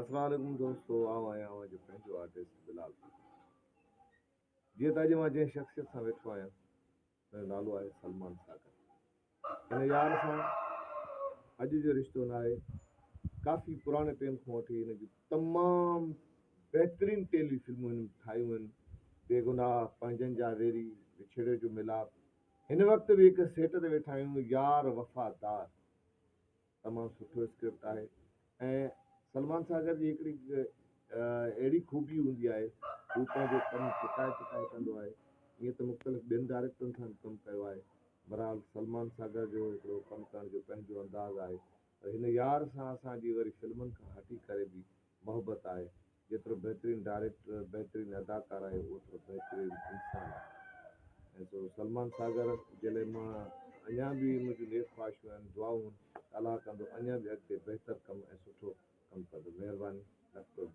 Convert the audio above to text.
السلام عليڪم دوستو آئون آهيان اوهان جو پنهنجو آرٽسٽ بلال جيئن ته اڄ مان جنهن شخصيت سان ويٺو آهيان ان جو نالو آهي سلمان ساگر هن يار سان اڄ جو رشتو نه آهي ڪافي پراڻي ٽيم کان وٺي هن جون تمام بهترين ٽيلي فلمون هن ٺاهيون آهن بيگناهه پنهنجن جا ويري وڇڙي جو ملاپ هن وقت به هڪ سيٽ تي ويٺا آهيون يار وفادار تمام سٺو اسڪرپٽ آهي ۽ سلمان ساگر جي هڪڙي اهڙي خوبي هوندي آهي هو پنهنجو ڪم چتائي چتائي ڪندو آهي ائين ته مختلف ٻين ڊائريڪٽرن سان به ڪم ڪيو آهي بهرحال سلمان ساگر جو هڪڙو ڪم ڪرڻ جو پنهنجو انداز آهي پر هن يار سان اسان جي وري فلمن کان هٽي ڪري به محبت آهي. جيترو بهترين ڊائريڪٽر، بهترين اداڪار آهي اوترو بهترين انسان آهي ۽ سو سلمان ساگر جي لاء مان اڃا به منهنجون نيڪ خواهشون آهن دعائون آهن ته الله ڪندو اڃا به اڳتي بهتر ڪم ۽ سٺو ڪم ڪندو مهرباني لک قرب.